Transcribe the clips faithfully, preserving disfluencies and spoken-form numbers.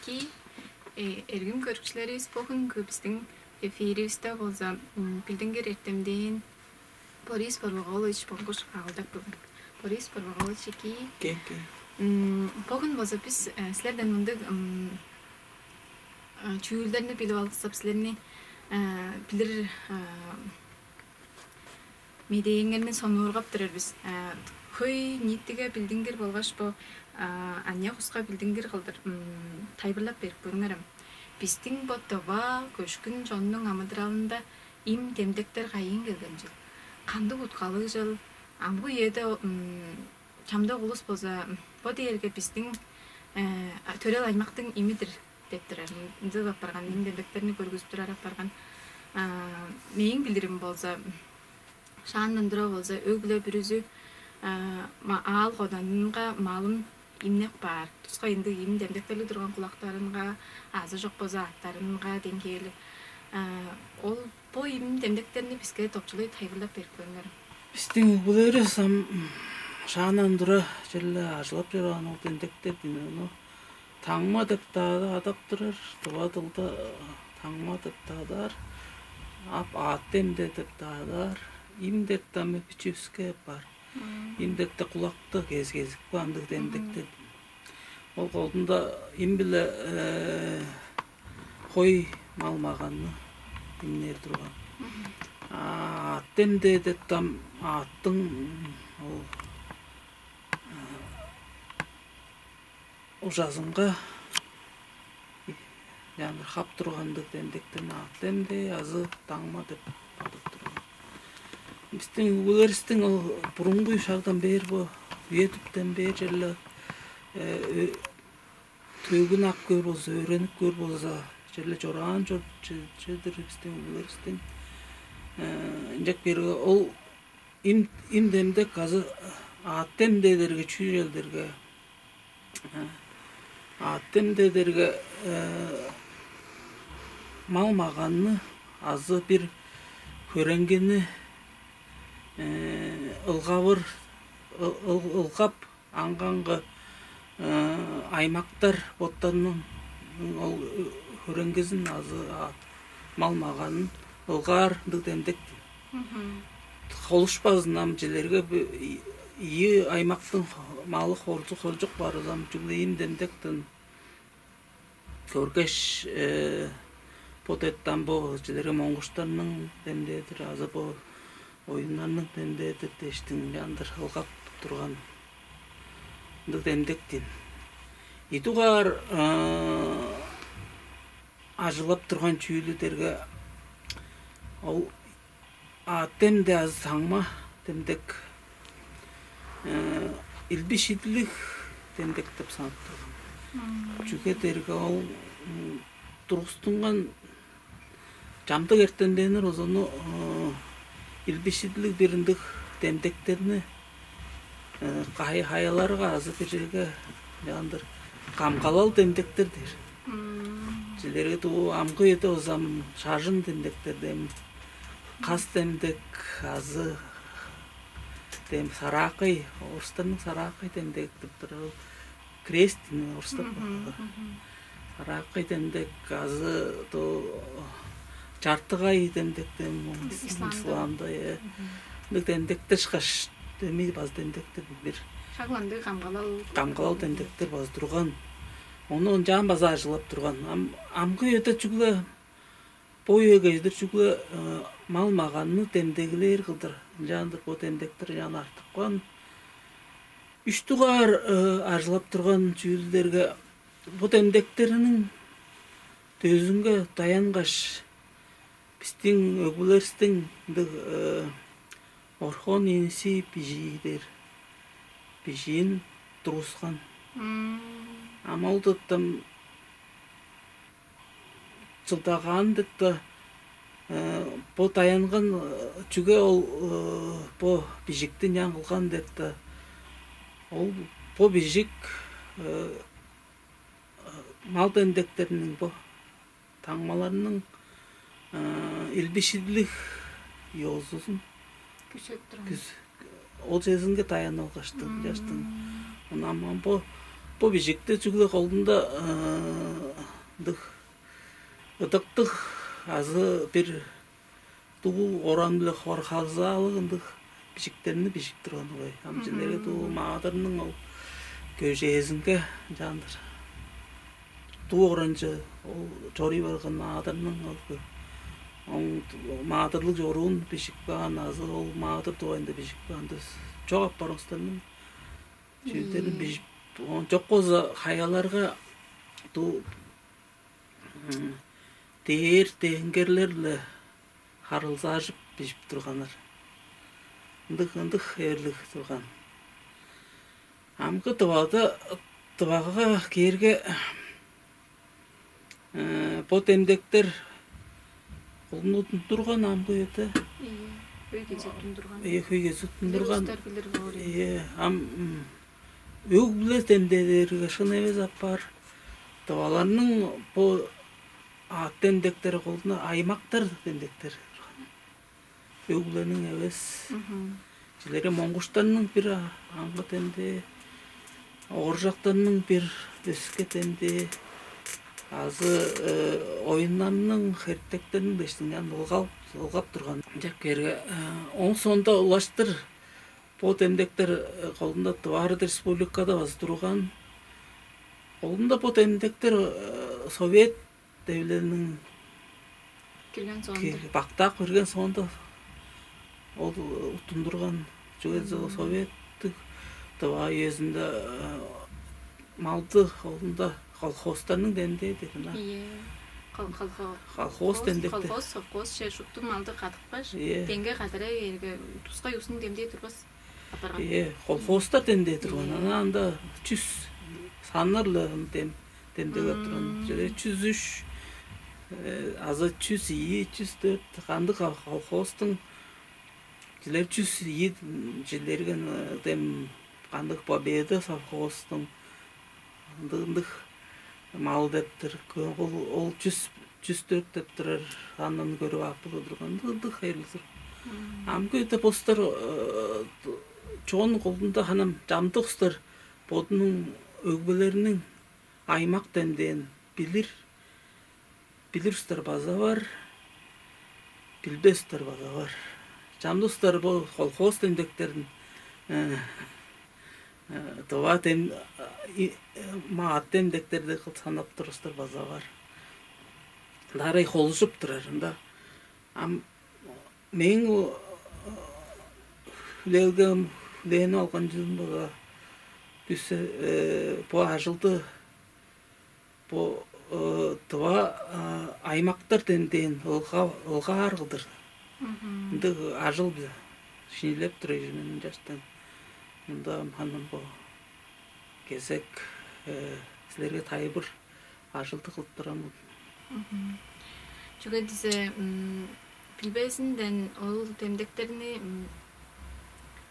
И, э, эргим көрүкчүлеривис, бо хүнгү биздиң эфиривисте болза, м, билдингир эртемден Борис Борбак-оолович Бонгуш аалдап турган. Борис Борбак-оолович, экии. Кең, кең. М, бо хүн болза бис, э, силерден мындыг, м, э, чүүлдерни билип алыксап, силерни, э, билир, э, медээңерни сонуургап турар бис. Э, хөй ниитиге билдингир болгаш бо, э, аныяк улуска билдингир кылдыр, м, тайылбырлап берип көрүңерем. Бистиң бо тыва көшкүн чоннуң амыдыралында им демдектер кайыын келген чүл? Кандыг уткалыг чүл? Амгы үеде, м, чамдык улус болза, м, бо дээрге бистиң, э, а, төрел аймактың имидир деп турар. Ындыг апарган, им демдектерни көргүзүп турар апарган. А, мээң билирим болза, м, шаандан тура болза, өг-бүле бүрүзү, а, ма-, аал-коданынга малын имнеп каар. Тускай ындыг им демдектерлиг турган кулактарынга, азы чок болза аъттарынга деңгээлиг. А, ол бо им демдектерни биске топчулай тайылбырлап берип көрүңерем. Бистиң өг-бүлеривис ам, м, шаандан тура черле ажылап чораан ол демдектер дийин, ону таңма деп-даа адап турар, тыва дылда, э, таңма деп-даа адаар, ап аът демде деп-даа адаар, им деп-даа ам бичии үске бар. Им деп-даа кулакты кез-кезип каан ындыг демдектер. Ол колдуунда им-биле, э, хой мал-маганны имнээр турган. А аът демде деп-даа ам аъттың, м, ол, э, ужазынга, янзы хап турган ындыг демдектен аът демде азы таңма деп адап турган. Бистиң өг-бүлеривистиң ол бурунгу шагдан бээр, бо үе-дүптен бээр черле, э, ө-, төөгүн ап көөр болза, өөренип көөр болза, черле чораан чор-, че-, чедир бистиң өг-бүлеривистиң. Э, ынчап бээрге ол им, им демдек азы аът демде дээрге чүү чүвел дээрге, э, аът демде дээрге, э, мал-маганны азы бир хөреңгини, э, ылгавыр, ыл-, ыл-, ылгап, аңгы-аңгы, э, аймактар боттарының ол, э, хөреңгизин азы, а, мал-маганын ылгаар ындыг демдек. Холушпазын ам чижээлээрге, бо и-, ийи аймактың малы хоржу-, хоржук баарыл ам чүгле им демдектен көргеш, э, бо дээштиң бо чижээлээрге моңгуштарның демдээ-дир азы бо оюннарның демдээ-дир дээштиң ынчалдыр ылгап турган ындыг демдек дийин. Ийи дугаар, э, ажылдап турган чүүлү дээрге ол аът демде азы таңма демдек, э, илби-шиидилиг демдек деп санап турган. Чүге дээрге ол, м, тургустунган чамдык эртемденнер ону, э, илби-шиидилиг бир ындыг демдектерни, э, кай-, каяларга азы бир черге ынчалдыр камгалал демдектер дээр. Чижээлээрге, дуу амгы үеде болза ам шажын демдектер дем, кас демдек азы дем саракый, орустарның саракый демдек деп турар. Ол крест дийин орустап. Саракый демдек азы то чартыгай демдек дем ислам-, исламда, э. Демдектер ышкаш демдек база демдектер бир. Шак ындыг камгалал. Камгалал демдектер база турган. Ону ынчаан база ажылдап турган. Ам, амгы үеде чүгле бо үеге чедир чүгле, э, мал-маганны демдеглээр кылдыр ынчалдыр бо демдектер ынчаан артып каан. Үш дугаар, э, ажылдап турган чүүлү дээрге бо демдектерниң дөзүнге даянгаш, бистиң өг-бүлеривистиң ындыг, э, Орхон Иниси бижиидер, бижиин тургускан. Ам ол дыттым чылдагаан деп-даа, э, бо даянган, э, чүге ол, э, бо бижикти ынчаан кылган деп-даа, ол бо бижик, э, мал демдектериниң, бо таңмаларның, э, илби-шиидилиг ёзузун күзеп турган. Күз-, ол чезинге даянып алгаштың, чаштың. Ынам бо Бо бижикти чүгле колдуунда ындыг ыдыктыг азы бир дуу оран-биле хорхазаалыг ындыг бижиктерни бижип турган болгай. Ам чилерге дуу маадырның ол көжээзинге ынчаан-дыр. Дуу оранче ол чоруй барган маадырның ол маадырлыг чоруун бижип каан азы ол маадыр дугайында бижип каан чок апаргыстарның чүүлдерин бижип, оон чок болза хаяларга дуу дээр деңгерлер-биле харылзаажып бижип турганнар. Ындыг ындыг эрлиг турган. Амгы дывада дывага кээрге бо демдектер улнудун турган амгы үеде. Хөй кезиттин турган. Э, хөй кезиттин турган. Билир боор. Э, ам өг-бүле демдеерге шын эвес апаар. Дываларның бо аът демдектери колдуна аймактар демдектер турган. Өг-бүлениң эвес. Чилери моңгуштарның бир амгы демдээ, ооржактарның бир өске демдээ, азы оюннарның, хертектерниң дештиңден ылгап турган. Чак керге оң соонда улаштыр бо демдектер колунда Тываар республикада база турган. Колунда бо демдектер Совет девлелиниң кирген соонда, бактаак кирген соонда ол уттундурган. Чүге дээрге советтик Тыва үезинде малды колунда колхозтарның демдээ дедим. Ийе. Колхоз, колхоз демдекте. Колхоз, совхоз, че шупту малды кадыкпаш, ийе, деңге кадара бээрге, тускай улустуң демдээ турбас апарган. Ийе, колхозтар демдээ турган. Ийе. Ана анда чүс саннар-ла дем демдеге турган. Чүлер чүс үш азы чүс ийи, чүс дөрт кандыг колхозтуң чүлер чүс ийи чилерген дем кандыг Победа совхозтуң ындыг-ындыг мал дептир. Ол чүс чүс дөрт деп турар, анын көрүп ап боло турган ындыг-ындыг хээрлиг-дир. Амгы өтө бостар чоон колдунда ханам чамдык устар бодунуң өгбелериниң аймак демдээн билир, билир устар база бар, билбес устар база бар. Чамдык устар бо колхоз демдектерин дыва дем маат демдектерди кыл санап турустар база бар. Дарай холужуп турар ында. Ам мээң хүлээлгем, хүлээнип алган чүвем база дүссе бо ажылды бо дыва аймактар демдээн ылгаар кылдыр. Ындыг ажыл-биле шинчилеп тур ийин мен ынчаштан. Мында ханам бо кезек силерге тайылбыр ажылды кылып турам. Чүге дизе билбезинден ол демдектерни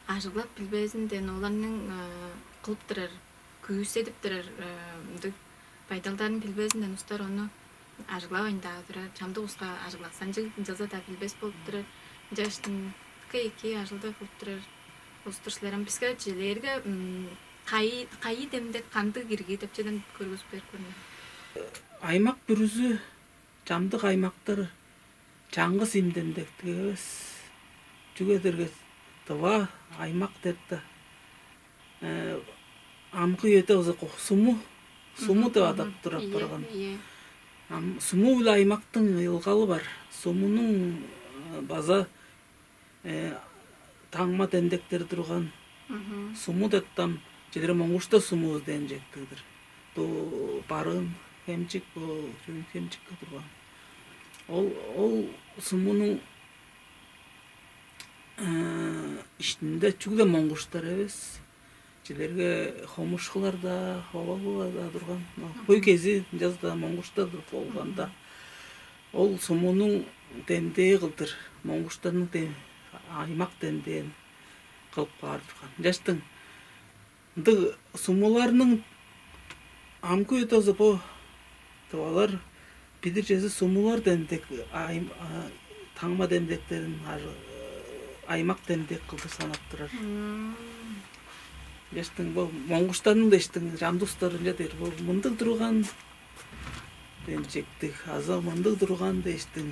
ажыглап билбезинден оларның кылып турар, күүседип турар ындыг байдалдарын билбезинден устар ону ажыглавайн-даа турар, чамдык уска ажыглаксанчыг ынчалза-даа билбес болуп турар. Ынчаштың кыйкы ажылды кылып турар улус-тур силер. Ам биске чилээрге кайы кайы демдек кандыг ирги деп чеден көргүзүп берип көрүңер. Аймак бүрүзү чамдык аймактар чаңгыс им демдектиг эвес. Чүге дээрге дыва аймак деп-даа амгы үеде база суму, суму деп адап турап барган. Ам суму-биле аймактың ылгалы бар. Сумунуң база таңма демдектери турган. Суму деттам чилер моңгушта суму дээн чектиг-дир. Бу барыын хемчик, бу чүвүн хемчикке турган. Ол ол сумунуң иштинде чүгле моңгуштар эвес, чилерге хомушкулар-даа, ховалылар-даа турган. Хөй кези ынчалза-даа моңгуштар болганда, ол сумунуң демдээ кылдыр, моңгуштарның аймак демдээн кылып каар турган. Ынчаштың ындыг сумуларның амгы үеде бо тывалар билир чези сумулар демдек, таңма демдектерин аймак демдек кылдыр санап турар. Дээштиң бо моңгуштарның дээштиң чамдык улустар ынча дээр, бо мындыг турган дээн чектиг, азы мындыг турган дээштиң.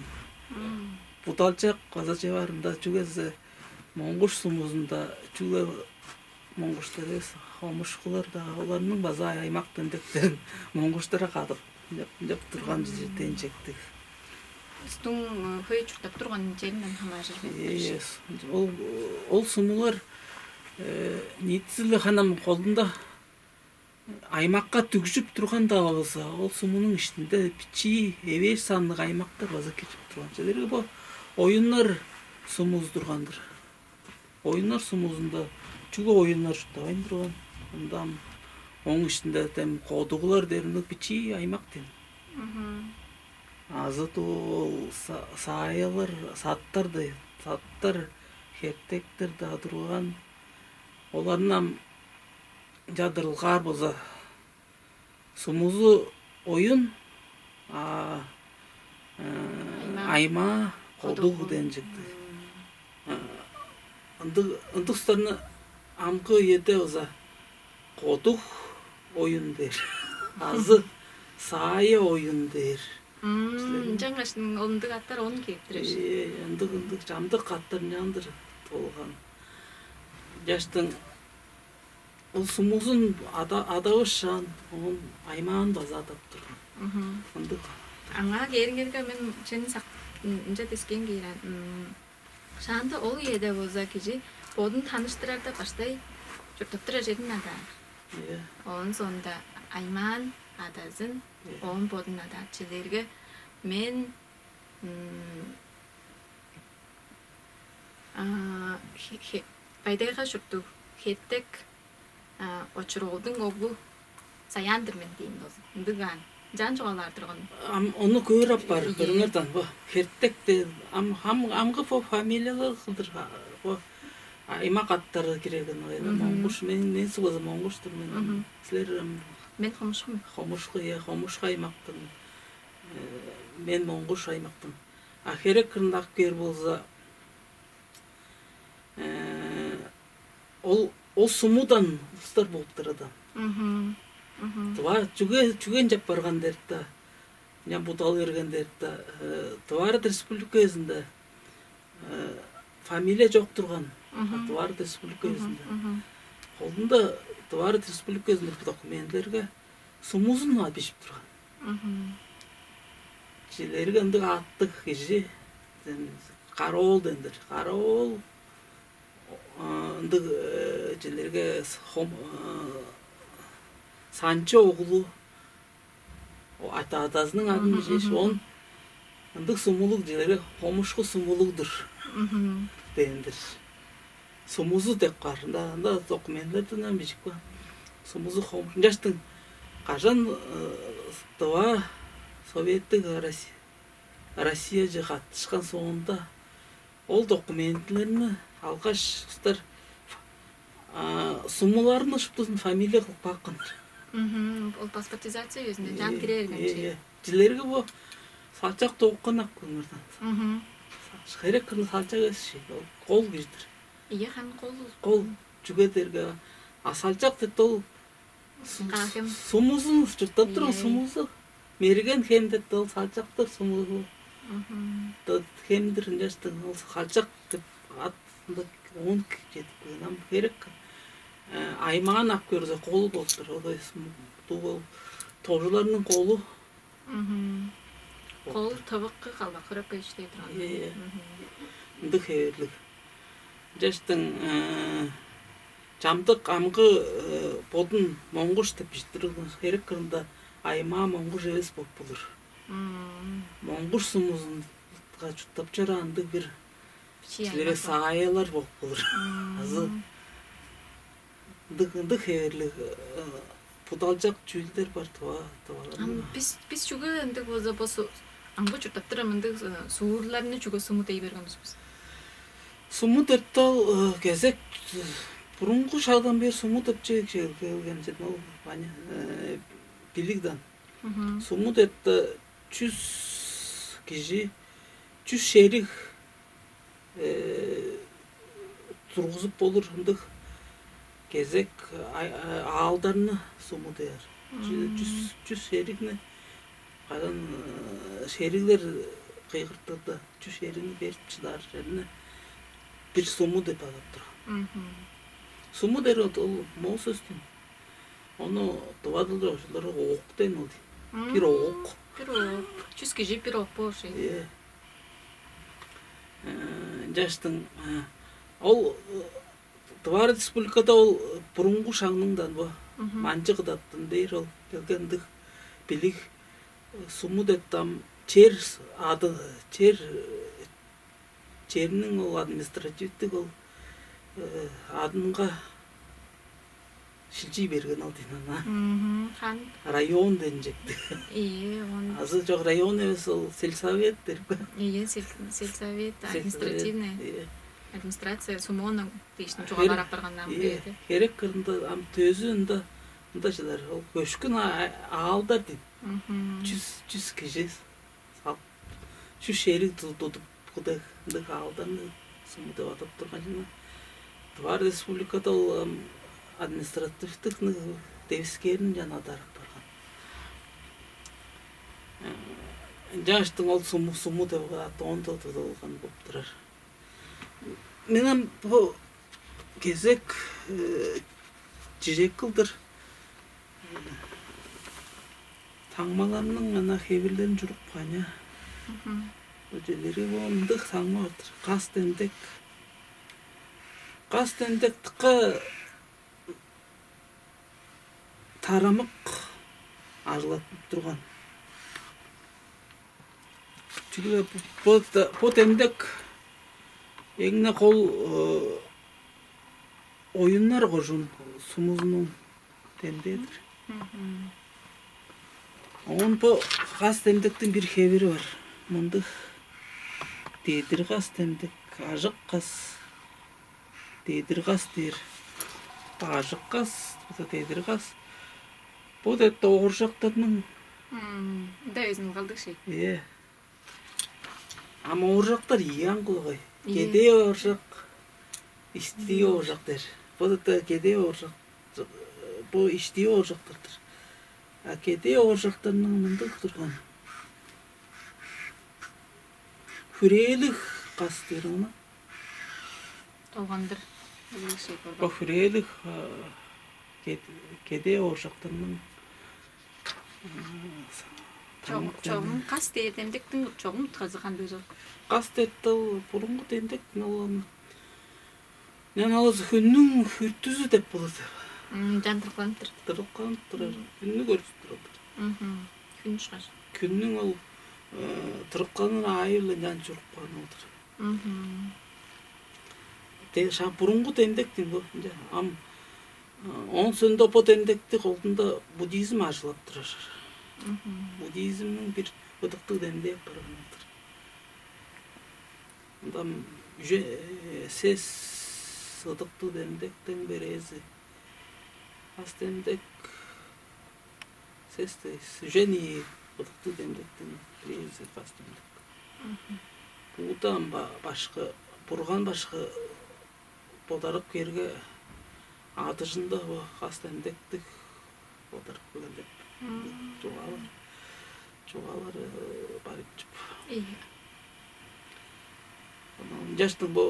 Будалчак база чыгар ында, чүге дизе моңгуш сумузунда чүгле моңгуштар эвес, хомушкулар-даа, оларның база аймак демдектерин моңгуштарга кадып, ынчап, ынчап турган чижектен чектиг. Улустуң, э, хөй чурттап турган черинден хамааржыр бе? Ийе, ол, ол сумулар, э, ниитизи-биле ханам холунда аймакка дүгжүп турган-даа болза, ол сумунуң иштинде бичии, эвээш санныг аймактар база киржип турган. Чижээлээрге, бо Оюннар сумузу турган-дыр. Оюннар сумузунда чүгле оюннар чурттавайн турган. Ында ам ооң иштинде дем кодуглар дээринде бичии аймак дээн. Азы-даа ол са-, саайылар, саттар-даа, саттар, хертектер-даа турган. Оларны ам чадырылгаар болза, сумузу Оюн, а, э, аймаа, аймаа кодуг дээн чектиг. Ындыг, ындыг улустарны амгы үеде база кодуг Оюн дээр, азы саайы Оюн дээр. Ынчангаш ол ындыг аттар ону кээп турар. Э, ындыг, ындыг чамдык аттар ынчандыр болган. Чаштың ол сумузун ада-, адавышаан, оон аймаан база адап турган. Ындыг. Аңаа кээриңерге мен чүнү сак-, ынча дескен киирен. Шаанда ол үеде болза кижи бодун таныштырарда баштай чурттап турар черин адаар. Ийе. Оон соонда аймаан адазын, оон бодун адаар. Чижээлээрге, мен, м, а, хе-, хе-, Бай-Тайга чурттуг Хертек, а, Очур-оолдуң оглу Саян-дыр мен дээн болза. Ындыг аан. Ынчан чугаалаар турган. Ам ону көөр апаар, көрүңер даан, бо Хертек де, ам, ам, амгы бо фамилиялар кылдыр, бо аймак аттары кирерген, моңгуш, мен, мен суг база моңгуш-тур мен. Силер ам мен хомушку мен. Хомушку, э, хомушку аймактан. Э, мен моңгуш аймактан. А херек кырында ап кээр болза, э, ол, ол сумудан улустар болуп турар даан. Тыва чүге, чүге ынчап барган дээрт-даа, ынчан будал берген дээрт-даа, э, Тыва Арат Республиказында, э, фамилия чок турган, а Тыва Арат Республиказында. Холунда Тыва Арат Республиказында бир документилерге сумузун ап бижип турган. Чижээлээрге, ындыг аъттыг кижи, Кара-оол дээн-дир. Кара-оол, а, ындыг, э, чижээлээрге, хом-, а, санчы оглу, о, ада-, адазының адын бижээш, оон ындыг сумулуг, чижээлээрге, хомушку сумулуг-дур дээн-дир. Сумузу деп каар. Ында, ында документилерден ам бижип каан. Сумузу хомуш. Ынчаштың кажан, э, Тыва Советтиг Росси-, Россияже каттышкан соонда, ол документилерни алгаш, улустар, а, сумуларны шуптузун фамилия кылып каапкан-дыр. Ол паспортизация үезинде чаан кире берген чүве. Чижээлээрге, бо салчак дооккан ап көрүңер даан. Херек кырында салчак эвес чүве, ол кол кижи-дир. Ийе, харын кол. Кол, чүге дээрге, а салчак деп ол су-, сумузун чурттап турган сумузу. Мерген хем деп ол салчактар сумузу. Хем-дир, ынчаштың ол салчак деп ат ында оон чедип келген. Ам херек, э, аймаан ап көрзе, колу болуп тур. Ол эс-, дуу ол тожуларның колу. Кол тывыккы калбак хырап кештей турган. Э, ындыг хевирлиг. Ынчаштың, э, чамдык амгы, э, бодун моңгуш деп бижиттирип, херек кырында аймаа моңгуш эвес болуп болур. Моңгуш сумузунга чурттап чораан ындыг бир чилере саайылар болуп болур. Азы ындыг, ындыг хевирлиг, э, будалчак чүүлдер бар, тыва, тываларның. Ам бис, бис чүге ындыг болза, бо су-, амгы чурттап турар мындыг, э, суурларны чүге суму дей берген бис? Суму дээрт ол, э, кезек, э, бурунгу шагдан бээр суму деп чүве кел-, келген чеден ол, э, билиг даан. Суму дээрт чүс кижи, чүс шериг, э, тургузуп болур ындыг кезек аалдарны суму дээр. Чүс шеригни, кадан шериглер кыйгыртырда, чүс шеригни берип чыдаар черни бир суму деп адап турган. Суму дээр ол моол сөстүн. Ону дывадылча ошолорго оок дээн ол дейн. Бир оок. Бир оок. Чүс кижи бир оок болур шей. Э, жаштың, ол Тыва Республикада ол бурунгу шаңныңдан бо манчы кыдаттын дээр ол келгендиг билиг суму деп там чер ады чер черниң ол административдик ол адынга шилчий берген ол дейн ана. Хан. Район денчекти. Ие, он. Азы жок район эмес ол сельсовет дерби. Ие, сельсовет, административный. Администрация сумону дейшин чугаалар апарганнан бери. Херек кырында ам төзү ында ында чыдар. Ол көшкүн аалдар дейн. Жүз жүз кижи салып, чүс шериг тудуп кудайдыг аалдан суму деп адап турган чүнү. Тыва Республикада ол административдик девискээрин жана адарып барган. Жаштың ол суму суму деп атоон тудулган болуп турар. Мен ам бу кезек чижек кылдыр таңмаларның ана хевирлерин чуруп каня. Өделери бо ындыг таңма бар-дыр. Кас демдек. Кас демдек тыкка тарамык ажылаттынып турган. Чүгле бо демдек эң-не кол оюннар кожуун сумузунуң демдээ-дир. Оон бо кас демдектиң бир хевири бар. Мындыг дедир кас демдек, ажык кас, дедир кас дээр. Ажык кас, база дедир кас. Бо дедир ооржактарның Мм, да өзүн калдык шей. Э. Ам ооржактар ийи аңгылыгай. Кедээ ооржак, истии ооржак дээр. Бо дедир кедээ ооржак, бо истии ооржактар-дыр. А кедээ ооржактарның мындыг турган. Хүрээлиг кас дээр ону. Долгандыр. Бо хүрээлиг кедээ ооржактарның чогум кас дээр демдектиң чогум утказы кандыг чок? Кас дертал бурунгу демдек налган. Мен алыс хүннүң хүртүзү деп болот. Жан тырыкланып тур. Тырыкланып турар. Хүннү көрүп турар. Күн ушкаш. Күннүң ол тырыкланыр аайы биле жан чуруп каан болдур. Шаа бурунгу демдектин бу ынча ам он сондо бо демдекти колдунда буддизм ажылап турар. Буддизмниң бир ыдыктыг демдээ апарган болдур. Ындан үже сес ыдыктыг демдектен берээзи. Ас демдек сес сужени ыдыктыг демдектен берээзи ас демдек. Буута ам башкы бурган башкы бодарып кээрге адыжында бо ас демдектиг бодарып келген деп чугаалар чугаалар бар ийик чүп. Ынчаштың бо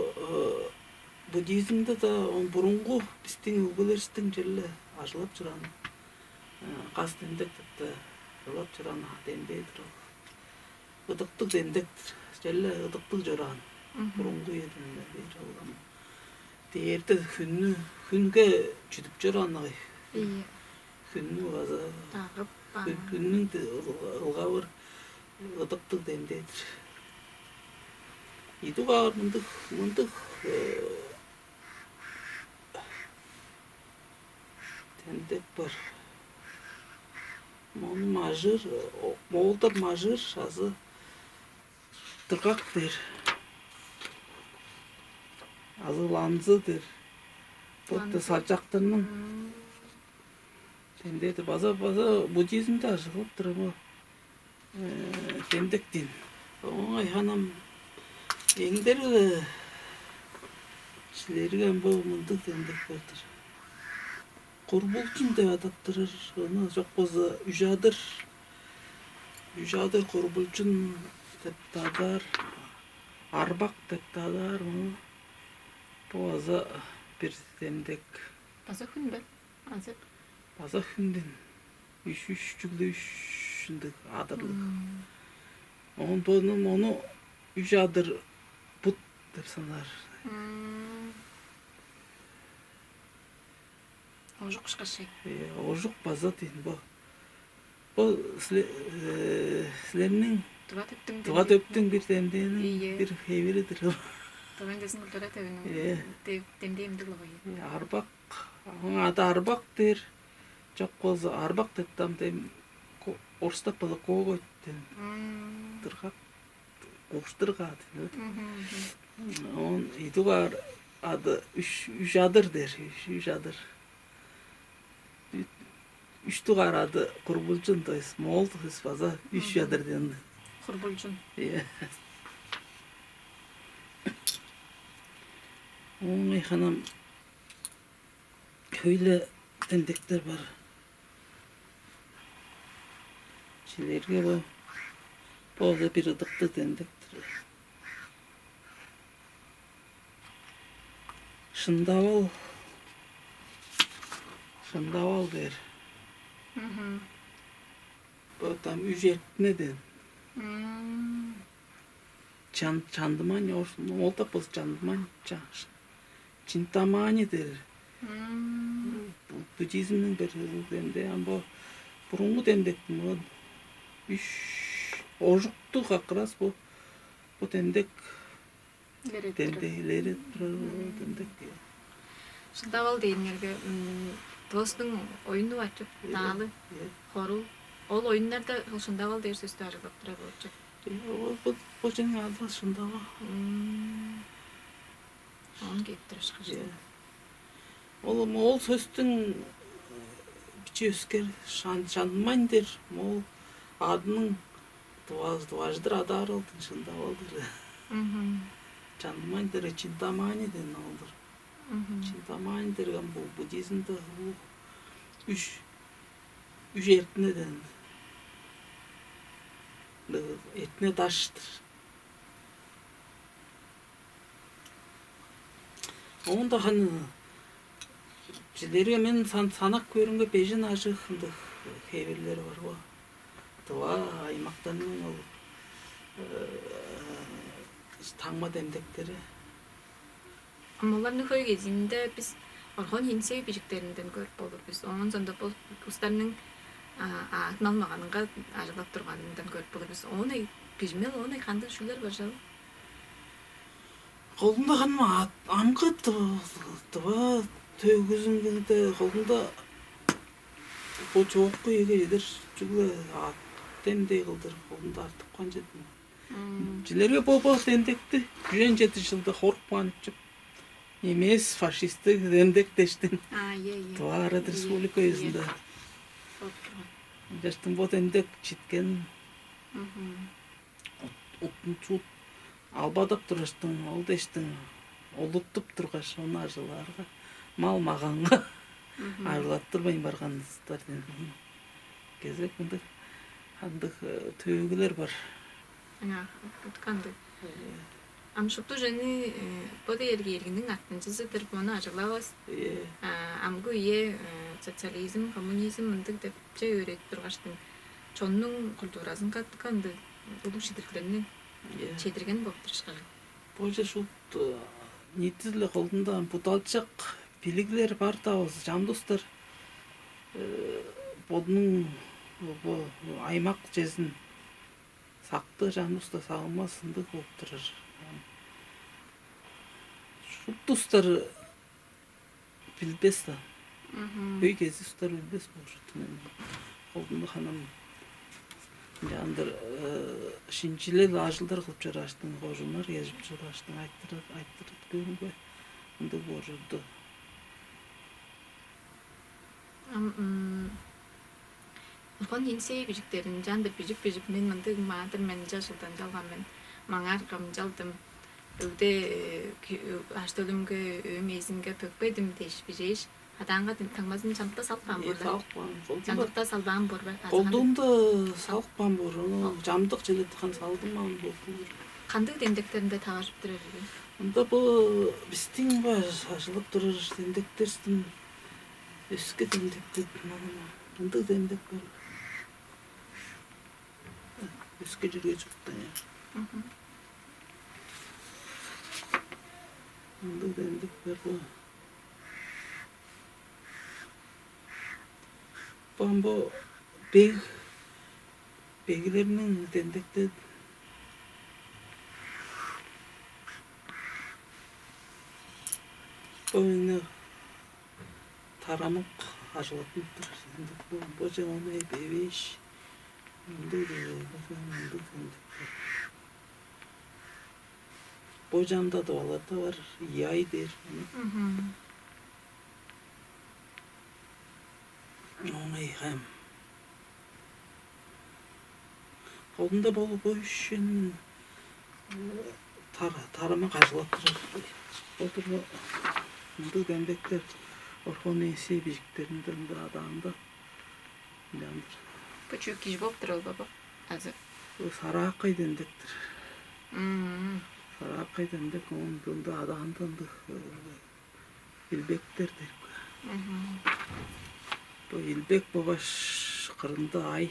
буддизмде да он бурунгу биздин үлгүлеристиң черле ажылап чораан кас демдек деп ажылап чораан демдээ-дир ол. Ыдыктыг демдек-тир. Черле ыдыктыг чораан. Бурунгу үеде бээр ол дээрде хүннү хүнге чүдүп чораан агай. Ийе. Хүннү база Дагып, күннүң ылгавыр ыдыктыг демдээ-дир. Идугаар мындык мындык демдек бар. Мону мажыр, моолдар мажыр азы дыргак дээр. Азы ланзы дээр. Бот салчактарның демдээди база база буддизмде ажыглып турар демдектин. Оңай ханам эңдер-ле силерге бо мындыг демдек бар-дыр. Курбулчун деп адап турар, ону чок болза үжадыр, үжадыр курбулчун деп адаар, арбак деп адаар, ону бо база бир демдек. База хүн бе? Азы база хүнден үш, үш чүгле үш ындыг адырлыг. Оон дону мону үш адыр бут деп санаар. Ожук ышкаш. Э, ожук база дейн бо. Бо силерниң Тыва төптүң Тыва төптүң бир демдээниң Ийе. Бир хевири-дир ол. Тыва индезин культура төвүнүң Ийе. Демдээ эмдиг ловой. Э, арбак, аңаа ада арбак дээр. Чок болза арбак деп там дем орустап база когойтен. Дыргак куштургаат. Он идугаар ады үш үш адыр дээр, үш үш адыр. Үш дугаар ады курбулчун, то есть моол, то есть база үш адыр деген. Курбулчун. Иә. Оңай ханам хөйле тендектер бар. Силерге бо бо бир ыдыктыг демдектир. Шындавал, шындавал дээр. Бо там үжертинеден. Чан чандымаң, олдап болза чандымаң, ча- Чинтамаани дээр. Буддизмниң бир демде ам бо бурунгу демдек, муну үш ожуктуг как раз бо бо демдек демде илере турар демдек. Шындавал дээнгерге Тывостуң оюну бар чоп, наалы, хорул. Ол оюннарда ол шындавал дээр сөстү ажыглап турар болчу. Ол бо бо чең албас шындавал. Оон кээп турар шкажыл. Ол моол сөстүң бичи өскер шан шанмайн дээр, моол адының дуважыдыр адаары ол шындавал дээр. Чанмайн дээр, чиндамаани деген ол-дур. Чиндамаани дээр бул буддизмде улуг үш үш эртине деген. Эртине даштыр. Оон-даа ханы силерге мен санап көөрүмге бежен ажыг ындыг хевирлер бар бо. Тыва аймактарның ол таңма демдектери. Ам оларны хөй кезиинде бис Орхон Хинсей бижиктеринден көрүп болур бис. Оон сондо бо устарның аатын алмаганынга ажыглап турганындан көрүп болур бис. Оон бижимел оон кандыг шүлер бар жал? Холунда ханма амгы тыва төгүзүнгүнде холунда бо чоокку эге чедир чүгле ат демдей кылдыр холунда артып кан чедим. Жилерге бо бо демдекти күжен жети жылда хоруп каан ипчип. Эмес фашисттиг демдек дештин. А, ие, ие. Туара республика өзүндө. Болуп турган. Жаштың бо демдек читкен. Мгм. Уттун чуут албадап тураштың, ол дештиң олуттуп тургаш, ону ажылаарга, мал-маганга ажылаттырбайн барган ыстар ден. Кезек мындыг андыг төөгүлер бар. Аңаа уткандыг. Ам шупту жени бо дээрге эргиниң артынчызы-дыр, мону ажыглавас. Амгы үе социализм, коммунизм мындыг депче өөредип тургаштың, чоннуң культуразынга ындыг улуг шидирлерни чедирген болуп турушкан. Боже, шут ниитизи-ле холунда будалчак билиглер бар-даа болза, чамдыыстар бодунуң бо аймак чезин сактыр, чамдыыста сагынмас ындыг болуп турар. Шуптустар билбес-даа. Өй кезистер билбес болур мен. Холдунда ханам ынчаандыр шинчилел ажылдар кылып чорааштың, кожуннар кежип чорааштың, айтырып айтырып көрүнгү ындыг болурду. Ам Улхан Енисей бижиктерин ынчаандыр бижип-бижип, мен мындыг маадыр мен, ынча чылдан чалган мен, маңаар камчалдым. Өгде аш төлүмге өөм эзинге пөкпедим дээш бижээш, Адаанга таңмазын чамдыкта салып каан боор бе? Салып каан. Чамдыкта салбаан боор бе? Колдуунда салып каан боор. Ону чамдык чилетип каан салдым ам болду. Кандыг демдектеринде таваржып турар ирги? Ында бо бистиң бо ажылып турар демдектерден өске демдектер, мындан ындыг демдек бар. Өске черге чурттан, я. Мгм. Ындыг демдек бар бо. Бо ам бо бег, беглерниң демдектери. Бо мени тарамык ажылаттынып тур. Демдек бо, бо же ону эвээш. Ындыг, ындыг демдек бар. Бо чамда тываларда бар, яй дээр. Мгм. Оңай хам. Колунда болуп, бо үш чүнү тар-, тарамык ажылап турар. Ол-дур бо ындыг демдектер Орхон Енисей бижиктеринде, ында адаанда. Ынчандыр. Бо чүү кижи болуп турар ол бе бо? Азы? Бо сараакай демдектер. Мм. Сараакай демдек, оон ында адаанда ындыг, э, илбектер дээрге. Мгм. Бо илбек болгаш кырында ай.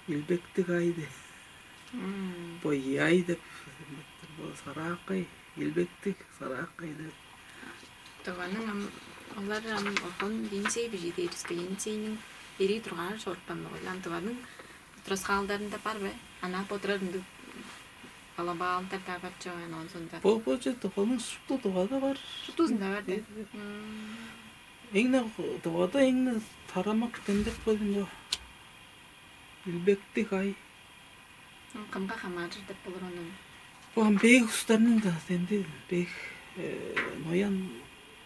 Илбектиг ай де. Мм. Бо ай деп демдектер. Бо сараакай, илбектиг, сараакай деп. Тываның ам, олар ам Орхон Енисей бижии дээривиске, Енисейниң эрии дургаар чорупкан болгай. Ам Тываның тураскаалдарында бар бе? Анаа бодурар ындыг балабаалдар-даа бар чоган, оон соонда. Бо, бо че Тываның шупту Тывада бар. Шуптузунда бар да. Эң-не Тывада эң-не тарамык демдек болду. Илбектиг ай. Кымга хамааржыр деп болур ону? Бо ам бег улустарның-даа демдээ, бег, э, ноян,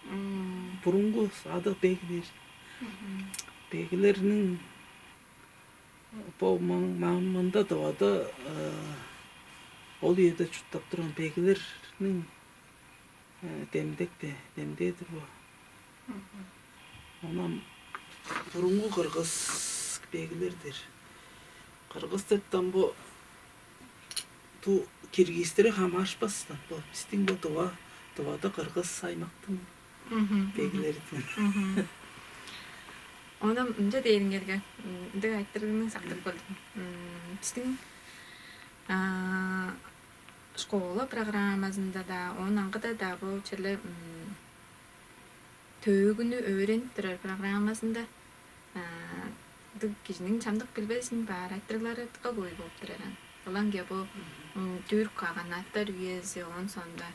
мм, бурунгу садыг бег дээр. Мгм. Беглерниң бо маң-, маң-, мында Тывада, э, ол үеде чурттап турган беглерниң, э, демдек де, демдээ-дир бо. Мгм. Оон ам бурунгу кыргыс беглер дээр. Кыргыс дептен бо ту киргизтири хамаарышпастан, бо бистиң бо Тыва, Тывада кыргыс аймактың, мгм, беглериден. Мгм. Оон ам ынча дээриңерге, м, ындыг айтырыгны сактып көрдүм. М, бистиң, а, школа программазында-даа, оон аңгыда-даа бо черле, м, төөгүнү өөренип турар программазында, а, ындыг кижиниң чамдык билбезин баар айтырыглары дыка хөй болуп турар аан. Ылаңгыя бо, м, түрк каганаттар үези, оон соонда,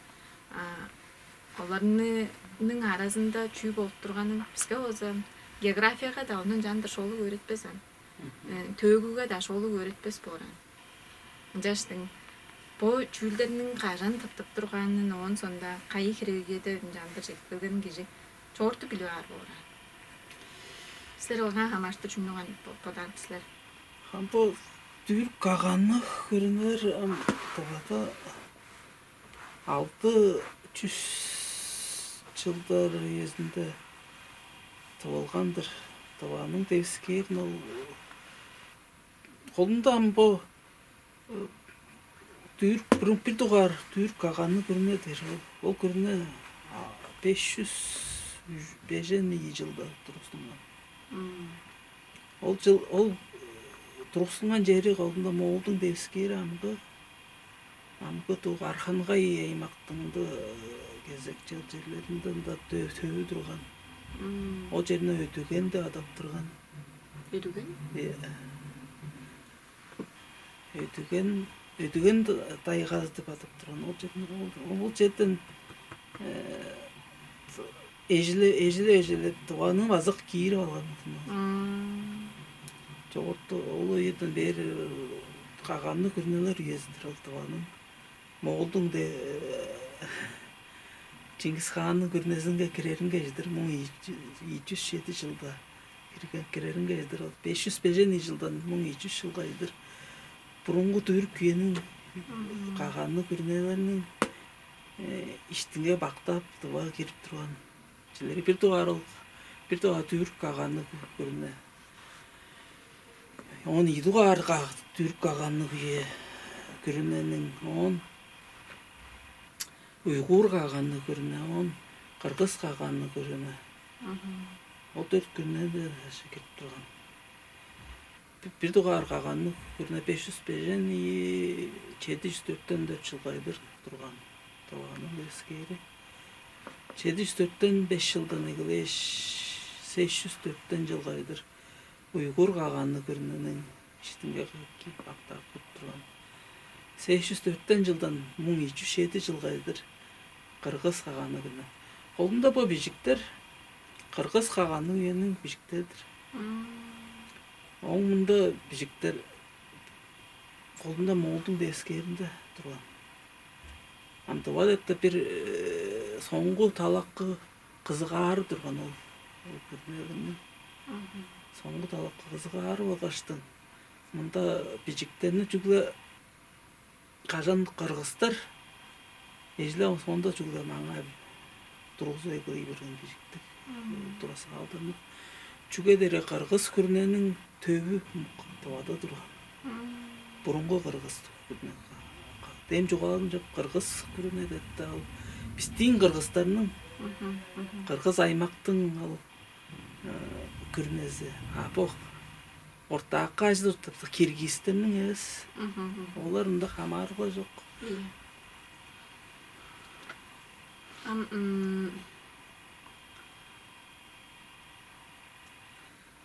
а, оларның аразында чүү болуп турганын биске болза географияга-даа ону ынчаандыр шоолуг өөретпес аан. Э, төөгүге-даа шоолуг өөретпес боор аан. Ынчаштың бо чүүлдерниң кажан тыптып турганын, оон соонда кайы херегге-даа ынчаандыр чедип келгенин кижи чоорту билип аар боор аан. Силер оон хамаарыштыр чүнү кандыг бо-, бодаар силер? Ам бо түрк каганныг күрүнелер, ам, Тывада алды чүс чылдар үезинде тывылган-дыр. Тываның девискээрин ол холунда ам бо, э, түрк, бир, бир дугаар түрк каганныг күрүне дээр. Ол, ол күрүне, а, беш чүс бежен ийи чылда тургустунган. Мм. Ол чыл, ол, э, тургустунган чери холунда Моолдуң девискээри амгы, амгы дуг Архангай аймактың ында, э, кезек чер-, черлеринде ында тө-, төвү турган. Мм. Ол черни Өдүген деп адап турган. Өдүген? Э, Өдүген, Өдүген д-, дайгазы деп адап турган. Ол черден, ол, ол черден, э, эжиле-, эжилеп, эжилеп, Тываның база киирип алган. Мм. Чогурту ол үеден бээр, э, каганныг күрүнелер үези-дир ол Тываның. Моолдуң де, э, Чингис хаанның күрүнезинге киреринге чедир, муң ийи чүс, ийи чүс чеди чылда кирген, киреринге чедир, ол беш чүс бежен ийи чылдан муң ийи чүс чылга чедир бурунгу түрк үениң, мгм, каганныг күрүнелерниң, э, иштинге бактап, Тывага кирип турган. Силерге бир дугаар ол, бир дугаар түрк каганныг күрүне. Оон ийи дугаар ка-, түрк каганныг үе күрүнениң, оон уйгур каганныг күрүне, оон кыргыз каганныг күрүне. Ол дөрт күрүнеде аша кирип турган. Бир дугаар каганныг күрүне беш чүс бежен ийи, чеди чүс дөртен дөрт чылгайдыр турган. Тываның девискээри. Чеди чүс дөртен беш чылдан эгелээш, сес чүс дөртен чылгайдыр уйгур каганныг күрүнениң иштинге кирип, бактап кирип турган. Сес чүс дөртен чылдан муң ийи чүс чеди чылгайдыр кыргыз каганныг күрүне. Колунда бо бижиктер кыргыз каганныг үениң бижиктери-дир. Ооң мында бижиктер колунда моолдуң девискээринде турган. Ам Тыва деп-даа бир соңгу талакы кызыгаары турган ол, ол күрүнениң. Соңгу талакы кызыгаары болгаштың, мында бижиктерни чүгле кажан кыргыздар эжилеп, ооң соонда чүгле маңаа тургузуп эгелей берген бижиктиг турасы каалдырнып. Чүге дээрге кыргыз күрүнениң төвү Тывада турган. Бурунгу кыргыз күрүне. Дем чугаалажып, кыргыз күрүне деп-даа ол бистиң кыргыздарның, кыргыз аймактың ол күрүнези. А бо ортаакы ажы-дыр тыпса, киргизтерниң эвес. Олар ында хамаарылга чок. Ийе. Ам м,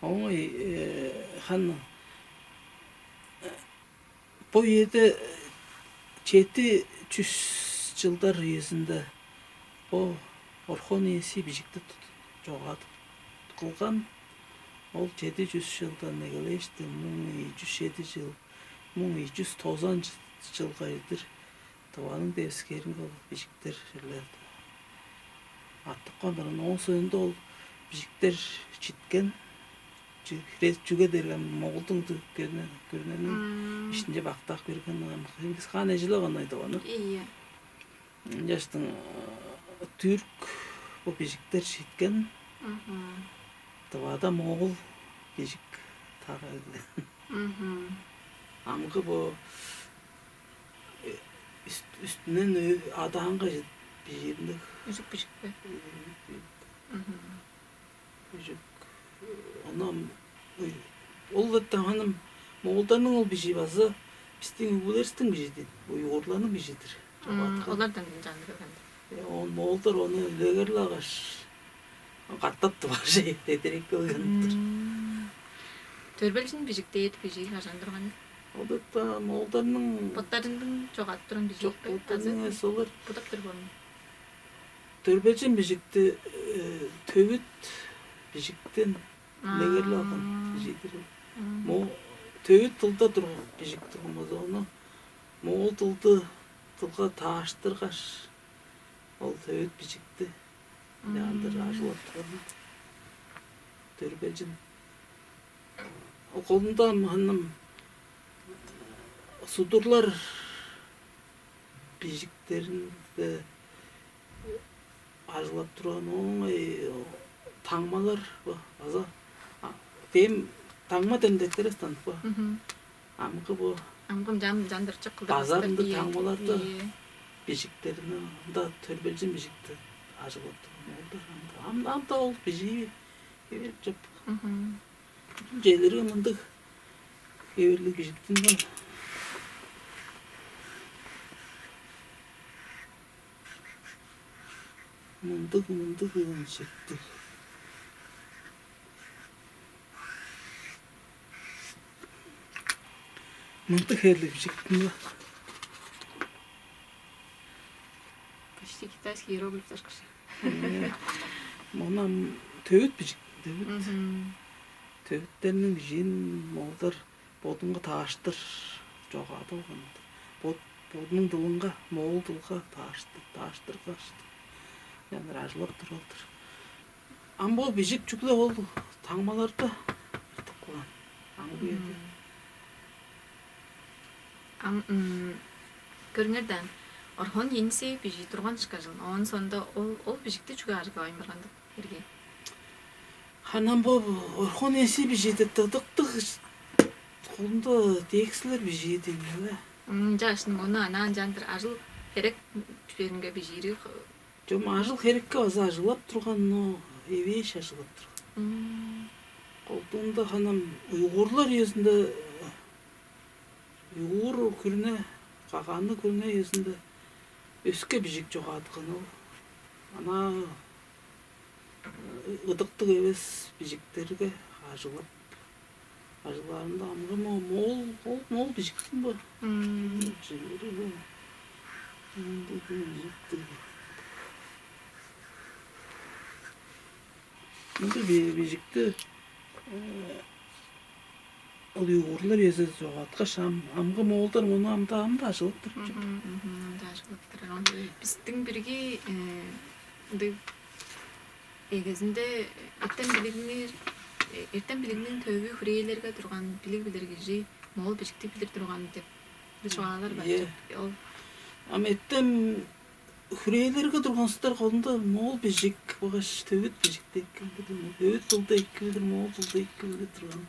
Оңой хан бо үеде чеди чүс чылдар үезинде бо Орхон ийиси бижикти чогаадып кылган. Ол чеди чүс чылдан эгелээштен муң ийи чүс чеди чыл, муң ийи чүс тозан чылгайдыр Тываның девискээринге ол бижиктер черле артып каан турган. Ооң соонда ол бижиктер читкен. Чүге дээрге моголдуң күрүнениң иштинче бактап кирген Чингис хаан эжилеп аны Тываны. Ийе. Ынчаштың түрк бо бижиктер читкен. Тывада могул бижик тарай берген. Амгы бо үстүнен адаанга чедип бижиириндиг. Үжүк бижик бе? Үжүк. Ону ам ол даганым моолдарның ол бижии база бистиң өгбелеривистиң бижии-дир, уйгурларның бижии-дир. Олардан чанып келген. Оон моолдар ону үлегерлеп алгаш, катап тыварже эдерейип келген-дир. Төрбелчин бижик дээр бижии кажан турган? Ол дыка моолдарның боттарының чогаадып турган бижии. Чок, боттарының эс олар. Будап турган. Төрбелчин бижикти төвүт бижиктен үлегерлеп алган бижии-дир ол. Мо төвүт дылда турган бижик турган болза, ону моол дылды дылга тааштыргаш, ол төвүт бижикти ынчаандыр ажыглап турган төрбелчин. Ол колунда мыным судурлар бижиктеринде ажыглап турган оңай таңмалар база дем таңма демдектер станып ба? Амгы бо амгым жан жандырчык кылдыр базарында таңмаларда бижиктерине ында төрбелчин бижикти ажыглап турган олдар анда анда ол бижии эбелип чоп. Желери мындыг эверлиг бижиктин бар. Мындыг мындыг ыын чыктыг. Мындыг хээрлиг бижиктин бар. Почти китайский иероглифтер кыши. Мынам төвүт бижик, төвүт. Төвүттерниң бижиин молдар бодунга тааштыр чогаадып алган. Бод бодунуң дылынга, моол дылга тааштыр, тааштыргаш, яныр ажылап туралдыр. Ам бо бижик чүгле ол таңмаларда артып калган. Ам бу эде. Ам көрүңер даан, Орхон Енисей бижии турган ышкажыл. Оон соонда ол ол бижикти чүге ажыглавайн барган деп? Бирге. Ханам бо Орхон Эси бижииде тыдыктыг холунда текстилер бижиидиң эле. Ынчаашын мону анаан чандыр ажыл херек чүвеңге бижиири. Чом ажыл херекке база ажылап турган, но эвээш ажылап турган. Колдуунда ханам уйгурлар үезинде, уйгур күрүне, кагааны күрүне үезинде өске бижик чогааткан ол. Ана ыдыктыг эвес бижиктерге ажылап, ажылаарында амгы мо-, моол, ол моол бижиктин бо. Мм. Чемери бо. Мындыг бижикти. Мындыг би-, бижикти, э, ол уйгурлар эзе чогааткаш, ам, амгы моолдар муну амда, амда ажылап тур чоп. Мгм, мгм, амда ажылап турар. Ол бистиң бирги, э, ындыг эгезинде эртем билигни, э, эртем билигниң төвү хүрээлерге турган билиг билир кижи моол бижикти билир турган деп бир чугаалар бар. Ийе. Чоп. Ол ам эртем хүрээлерге турган улустар холунда моол бижик болгаш төвүт бижикти эки билир, төвүт дылды эки билир, моол дылды эки билир турган.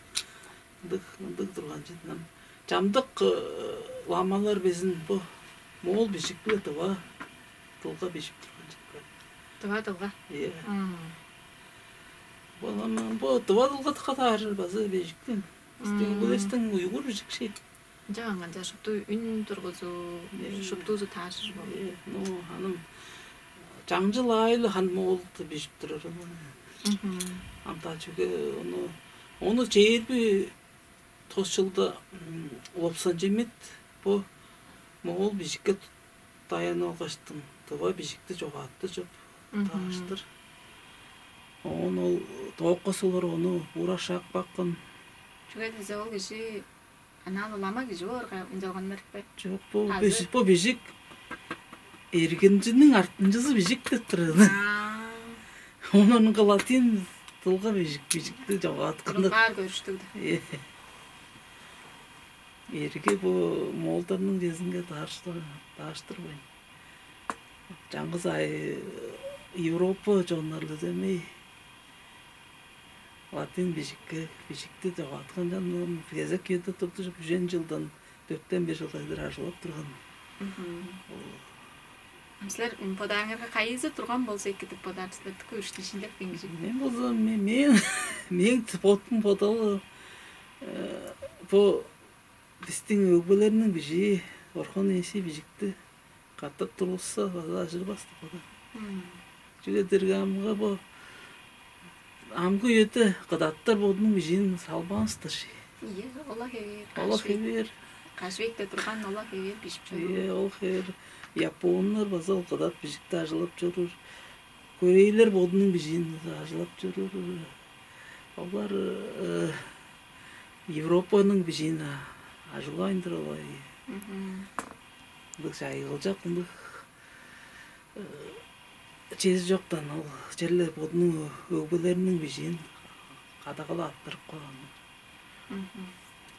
Ындыг, ындыг турган чеден ам. Чамдык, э, ламалар безин бо моол бижик-биле тыва дылга бижип турган чеден. Тыва дылга? Ийе. Мм. Бо, ам, бо тыва дылга дыка тааржыр база бижиктен. Бистиң, мм, бо эстиң уйгур бижик ши. Ынча аңган-даа шупту үн тургузу, э, шуптузу тааржыр болду. Э, ну, ханым, чаңчыл аайлы хан моолду бижип турар. Мгм. Ам-даа чүге ону, ону чээрби тос чылда, м, Лопсанчемит бо моол бижикке даянып алгаштың, тыва бижикти чогаатты чоп. Мгм. Тааштыр. Оон ол тоокка сулар ону ура шак баккан. Чүге дизе ол кижи анаалы лама кижи боорга ынчалганнар бе? Чок, бо азы бижик, бо бижик эргинчиниң артынчызы бижик деп турар. Аа. Оон онуңга латин дылга бижик, бижикти чогаатканнар. Бурунгаар көрүштүг да. Э. Эрге бо моолдарның чезинге дааштыр-, дааштырбайн. Чаңгыс ай Европа чоннарлы демей. Латин бижикке, бижикти чогааткан чаннын кезек киирде турду, үжен чылдан дөртен беш чылга чедир ажылап турган. Мгм. Ам силер, м, бодаарыңарга кайызы турган болза эки деп бодаар силер, дыка үштү шинчилеп киин кижи? Мен болза, мен, мен, мен бодум бодалы, э, бо бистиң өгбелерниң бижии, Орхон Эси бижикти катап тургузса, база ажырбас деп бодаар. Мм. Чүге дээрге амгы бо, амгы үеде кыдаттар бодунуң бижиин салбаан-дыр ши. Ийе, ол-ла хевээр. Ол-ла хевээр. Каш векте турган ол-ла хевээр бижип чоруур. Ийе, ол хевээр. Японнар база ол кыдат бижикти ажылап чоруур. Корейлер бодунуң бижиин база ажылап чоруур. Олар, э, Европаның бижиин, а, ажылавайн-дыр олай. Мгм. Ындыг чайгылчак, ындыг, э, чези чоктан ол черле бодунуң ө-, өгбелериниң бижиин кадагалап арттырып каан. Мгм.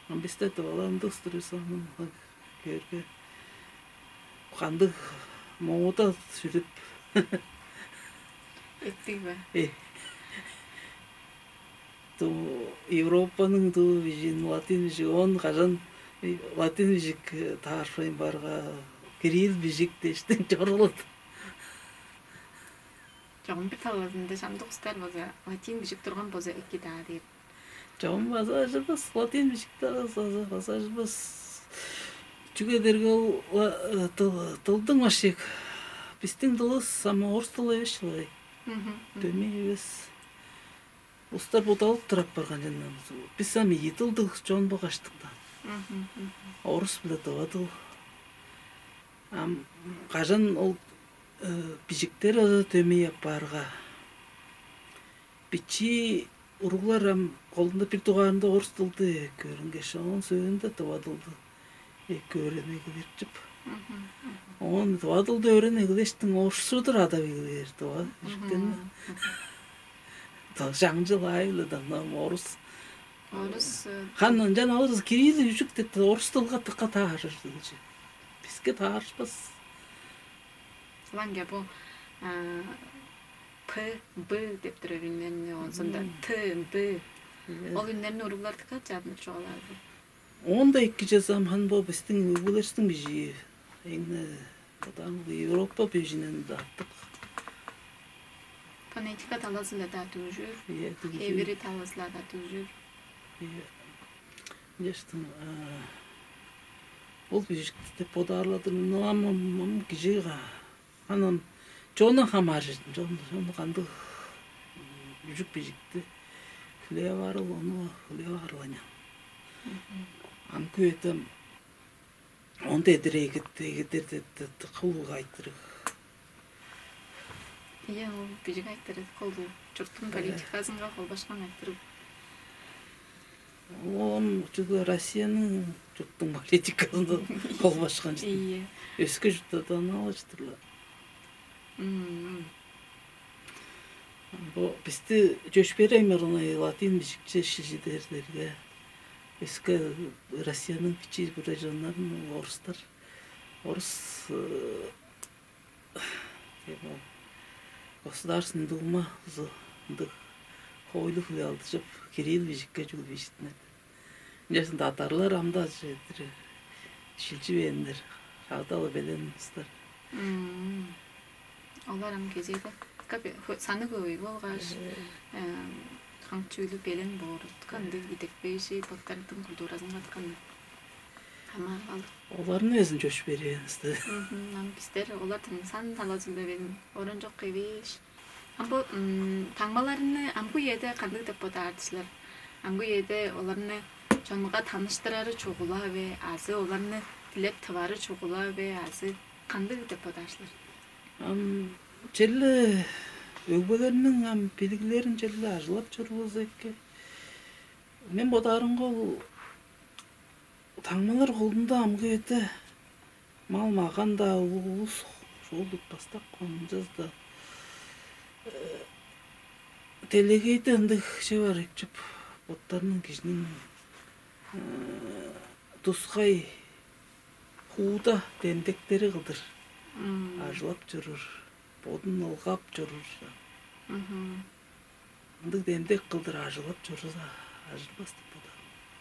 Ам бисте тывалар ындыг струйсаның көөрге, кандыг мода сүрүп. Эттиг бе? Э. Ту Европаның ту бижиин, латин бижик, он кажан, э, латин бижик, э, таарышпайн барга, кирилл бижик дээштиң чорулат. Чогум бир талазында чамдык устар база латин бижик турган болза эки-даа дээр. Чогум база ажырбас, латин бижикти база, база, база ажырбас. Чүге дээрге ол ла-, э, дыл-, дылдың башкы, бистиң дылывыс ам орус дыл эвес чылай. Мгм, мгм. Дөмей эвес. Улустар будалып турап барган чаннан. Бис ам ийи дылдыг чон болгаштың-даа. Мгм, мгм. Орус биле тыва дыл. Ам кажан ол, э, бижиктер база дөмей апаарга, бичии уруглар ам колунда бир дугаарында орус дылды эки өөренгеш, оон сөөлүнде тыва дылды эки өөренип эгелээр чоп. Мгм, мгм. Оон тыва дылды өөренип эгелээштиң, орусчу-дур адап эгелээр тыва бижиктени. Мгм. Чаңчыл аайы-биле-даа, ам орус. Орус, э, хан ынчан алырывыс, кирилл бижик деп орус дылга дыка таарышыр дылчы. Биске таарышпас. Ылаңгыя бо, а, П, Б деп турар үннерни, оон соонда Т, Д. Ол үннерни уруглар дыка чадынып чугаалаар. Оон-даа эки чазам хан бо бистиң өгбелеривистиң бижии. Эң бодаан Европа бижиинен-даа артык. Фонетика талазы-ла-даа дүгжүр, Ийе, дүгжүр. Хевири талазы-ла-даа дүгжүр. Ийе. Дээштиң, ол бижикти деп бодаарладыр. Ну, ам, ам, ам кижи га. Анан чондан хамааржыр, чон, чон кандыг үжүк бижикти хүлээп аарыл, ону хүлээп аарыл анян. Ам күөтем он дедир эгит, эгидер дедир кылуу айтырыг. Ийе, ол бижик айтырыг, колдуу чурттуң политиказынга холбашкан айтырыг. Ол чүгле Россияның чурттуң политиказында холбашкан чүве. Ийе. Өске чурттарда ынак чыдырлар. Мм. Бо бисти чөпшээрей мырыңай латин бижикче шижидерлерге, өске Россияның бичии бурайжаннарын орустар, орус, э, эм, ол Государственный Дума узу ындыг хоойлу-хүле алдыжып, кирилл бижикке чүгле бижиттинет. Ынчаарга татарлар ам-даа чедир шилчивээннер, шагда-ла белен улустар. Мм. Олар ам кезээде кап-, хө-, саны хөй болгаш, э, кам чүүлү белен боор, кандыг идепкейжи боттарының культуразынга кандыг хамаарып алыр. Оларны безин чөпшээрээвис-даа. Мгм. Ам бистер олардан сан талазында безин оран чок эвээш. Ам бо, м, таңмаларны амгы үеде кандыг деп бодаар силер? Амгы үеде оларны чонга таныштырары чугула бе, азы оларны дилеп тывары чугула бе, азы кандыг деп бодаар силер? Ам черле өгбелерниң ам билиглерин черле ажыглап чорувус эки. Мен бодаарымга, ол таңмалар холунда амгы үеде мал-маган-даа, улуг улус шоолдуг бастак кылган, ынчалза-даа, э, делегейде ындыг чүве бар экчип, боттарының, кижиниң, э, тускай хууда демдектери кылдыр Мм. ажылап чоруур, бодун ылгап чоруур. Мгм. Ындыг демдек кылдыр ажылап чорза, ажылбас деп бодаар.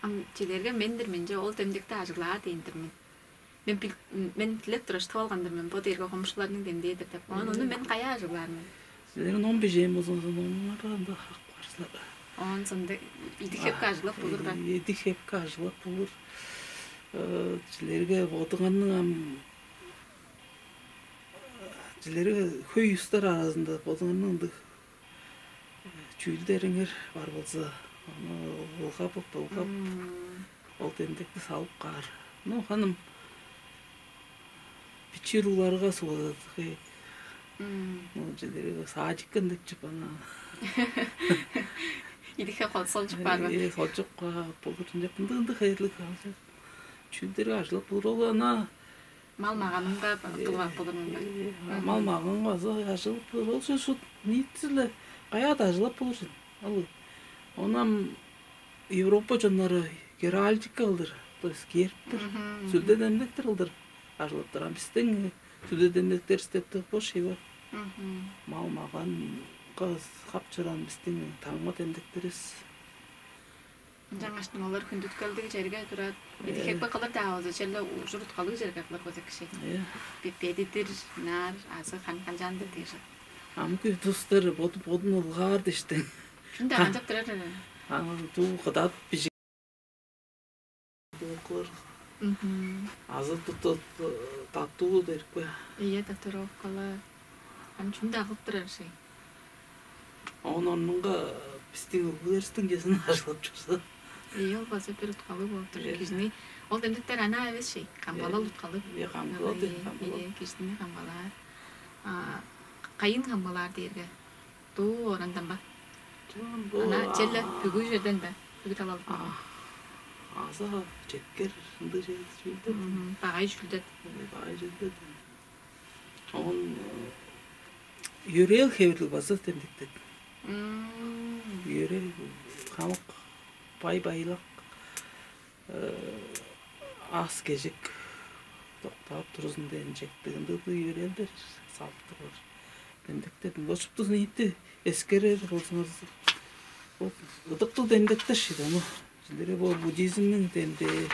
Ам чилерге мен-дир мен че, ол демдекти ажыглаар дээн-дир мен. Мен бил-, мен дилеп тура шыдып алган-дыр мен, бо дээрге хомушкуларның демдээ-дир деп. Оон ону мен каяа ажыглаар мен? Силерниң ном бижээн болзуңза, номуңарга ында хак бар силер. Оон соонда идик-хепке ажыглап болур бе? Э, идик-хепке ажыглап болур. Э, силерге бодуңарның ам, силерге хөй улустар аразында бодуңарның ындыг чүүлдериңер бар болза, ону ылгап, ылгап, Мм. ол демдекти салып каар. Ну, ханым, бичии уругларга сугазадыгы. Мм. Ну, чедери садикке ындыг чып ана. Идик-хеп кол солчуп баар бе? Э, солчуп каап болур. Ынча ындыг, ындыг хээрлиг алча. Чүүлдерге ажылап болур. Ол ана Мал-маганынга кылып ап болур мен бе? Э, мал-маганга база ажылып болур. Ол сөс ниитизи-ле каяа-даа ажылап болур сен. Ал. Оон ам Европа чоннары геральдика кылдыр, то есть гербтер, Мгм, мгм. сүлде демдектер кылдыр ажылаптар. Ам бистиң сүлде демдектеривис деп-даа бош ийик бе? Мгм. Мал-маганга хап чораан бистиң таңма демдектеривис. Ынчангаштың олар хүндүткелдиг черге турар. Э. Идик-хепке кылыр-даа болза, черле ужур уткалыг черге кылыр болза кижи. Э. Бе-, бедидир, ынаар азы кан-, канчаандыр дээш. Амгы тустар боду-, бодун ылгаар дээштиң. Чүнде канчап турар эрен? Аны дуу кыдат бижик кылыр. Мгм. Азы тутут, э, татуу дерик бе? Ийе, татуировкалар. Ам чүнде кылып турар шей? Оон орнунга бистиң өгбелеривистиң кезин ажылап чорза. Ийе, ол база бир уткалыг болуп тур. Ийе. Кижини, ол демдектер анаа эвес шей, камгалал Э, уткалыг. Ийе, камгалал Ана, дейт, ийе, камгалал. Ийе, кижини камгалаар. А, кайын камгалаар дээрге? Дуу орандан ба? Чон бо Ана а- черле бүгү черден бе? Бүгү талалып. А, аза четкер ындыг чер чүүлдер. Мгм, багай чүүлдер. Багай чүүлдер. Оон, э, йөрээл хевирлиг база демдектер. Мм. Йөрээл хамык бай-байлак, э, аас-кежик доктаап турузун дээн чектиг ындыг йөрээл бер салып турар. Демдектер, бо шуптузун ийти эскерер болзуңарза, бо ыдыктыг демдектер ши да, ну, чилери бо буддизмниң демдээ,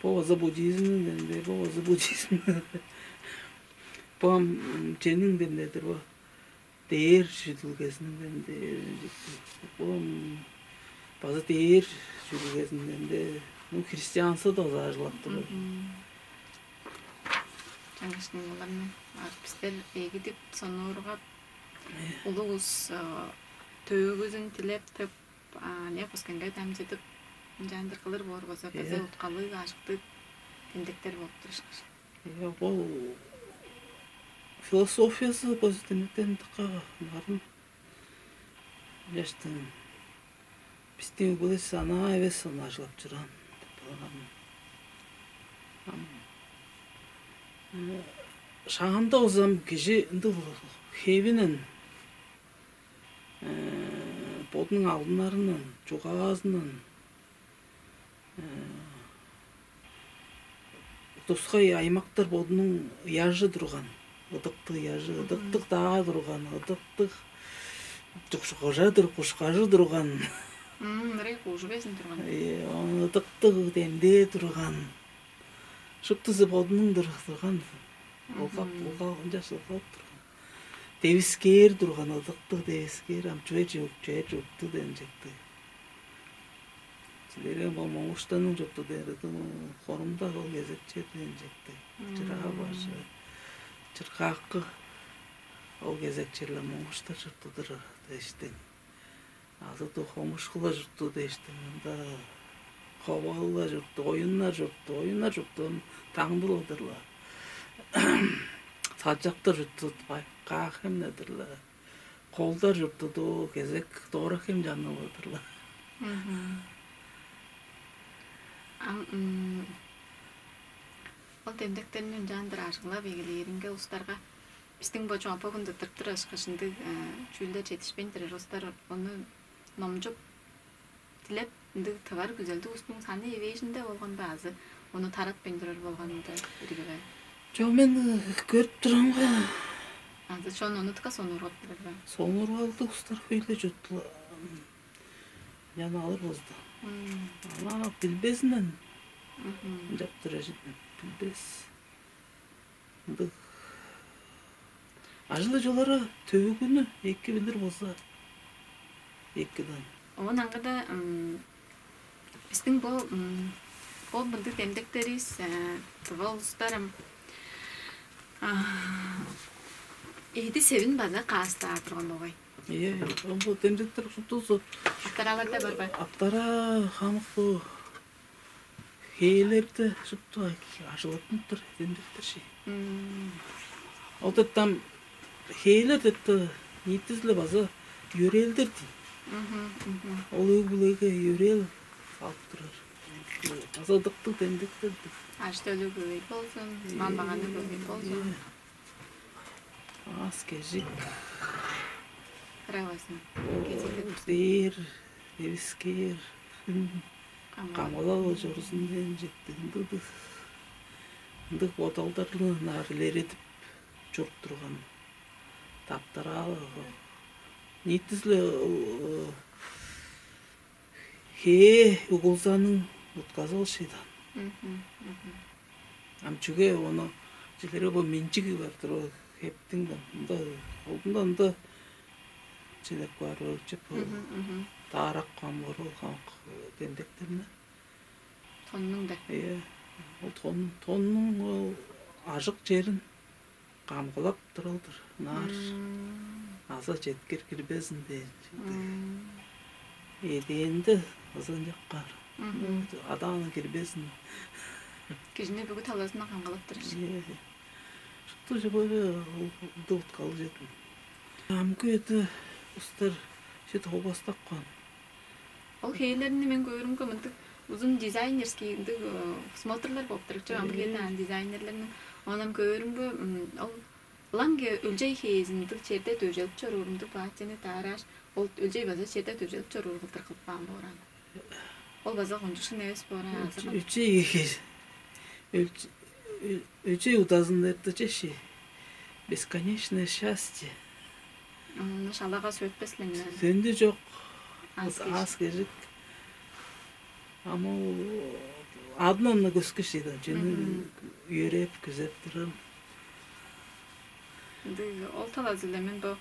бо база буддизмниң демдээ, бо база буддизм. Бо ам чениң демдедир бо. Дээр чүдүлгезинден дээр, бо база дээр чүдүлгезинден дээр, ну, христианство да база ажылап турар. Чаңгашның оларны бистер эгидип, сонуургап, улуг ус төөгүзүн тилеп тып, не кусканга дамчыдып, ынчаандыр кылыр боор болза, база уткалыг, ажыктыг демдектер болуп турушкаш. Ол философиясы позитивниктен тыкка нарын яштың бистиң билис ана эвес аны ажылап чыран. Ам шаанда узам кижи ындыг хевинен, бодунуң алдынарындан, чугаазындан, тускай аймактар бодунуң ыяжы турган, ыдыктыг ыяжы, ыдыктыг даа турган, ыдыктыг кужадыр кушкажы турган, ырай куужу безин турган, ыдыктыг демдээ турган, шуптузу бодунуң турган, улгап улгап ынчаш улгап турган, девискээр турган, ыдыктыг девискээр, ам чүве чүвүк чүве чүвүктүг ден чекти. Силерге бо Моңгуштаның чурту дээрге хорумда ол кезек чер дээн чекти. Чыраа бажы, чыргакы ол кезек черле Моңгуштар чуртудур дээштиң. Азы хомушкула чурту дээштиң. Мында ховалла чурту, оюннар чурту, оюннар чуртун таңдыл-дырлар. Саджактар чурту байкаахемнедирлер. Колдар чуртуду кезек доора хем чаннылыдырлар. Ам ол демдектерни ынчаандыр ажыглап эгелээринге улустарга бистиң бо чоопогун тыттырып турар ышкаш ындыг чүүлдер четишпейн турар улустар ону номчуп дилеп ындыг тывар күзелдиг улустуң саны эвээжинде болган бе азы ону таратпайн турар болган ында ирги бе? Чок, мен көрүп турамга. Азы чон ону тыка сонуургап турар бе? Сонуургалдыг улустар хөйле чуттула. Яны алыр болза. Ана билбезинен ынчап тур эжин билбес. Ындыг ажыл-ужалары төөгүнү эки билир болза, экидан. Оон аңгыда бистиң бо бо мындыг демдектеривис тыва улустар ам эди севин база каастаар турган болгай. Ийе, бо демдектер шуптузу Аттараларда бар ба? Аттара хамык бу хээлерде шупту ажылаттынып тур демдектер ши. Ол деттам хээлер детте ниитизиле база йөрээлдер дейн. Ол өг-бүлеге йөрээл алып турар. База ыдыктыг демдектер дейн. Аш төлү көбөйт болзун, ман баганы көбөйт болзун. Аас кежик. Ырай болзун. Кезектеп Дээр, девискээр, камгалал чорузун дээн чектиг ындыг ындыг бодалдарлы ынаар илередип чуруп турган таптараал ниитизиле хээ угулзаның утказы ол шыйдан. Ам чүге ону чилере бо минчиги бар тур ол хептиң да ында олдунда ында чилеп каар өлчүп таарак кам орул хамык демдектерни. Тоннуң да. Э, ол тон тоннуң ол ажык черин камгылап туралдыр. Наар аза четкир кирбезин дээн. Эдээнде ызынчаккаар. Адааны кирбезин. Кижини бүгү талазындан камгалап турар. Шупту чүгөөрү уткалыг жетим. Амгы эди устар шит хогостапкан. Ол хээлерни мен көөрүмге мындыг узун дизайнерский ындыг смотрлар болуп турар чоп амгы эди аан дизайнерлерниң. Онан көөрүмге ол ылаңгыя өлчей хээзин ындыг черде дөжелип чоруур ындыг баатчаны даарааш, ол өлчей база черде дөжелип чоруур кылдыр кылып каан боор аан. Ол база кончуг шын эвес боор аан азырын. Өлчей хээз. Өлчей удазын эртечеши. Бесконечное счастье. Ону шалага сөтпес эле. Сөнде жок. Аз кежик. Ам ол адынан көскүш ийди. Чүнү үйреп, күзеп турам. Ол талазы эле мен бо.